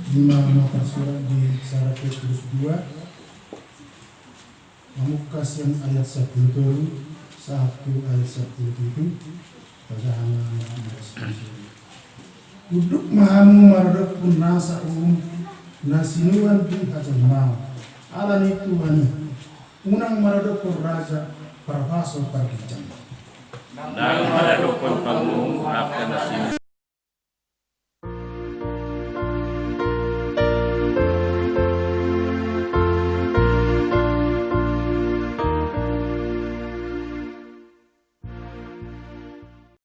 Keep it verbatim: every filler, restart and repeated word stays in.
Ima na tarsurat di sada Petrus dua, mamungka sian ayat sampulu tolu sahat tu ayat sampulu pitu. Pajaha ma na. Unduk ma hamu maradophon nasa uhum na sinuan di hajolmaon. Ala ni Tuhan i, unang maradophon raja, parhuaso, parginjang. Unang maradophon panguhum angka na sinuan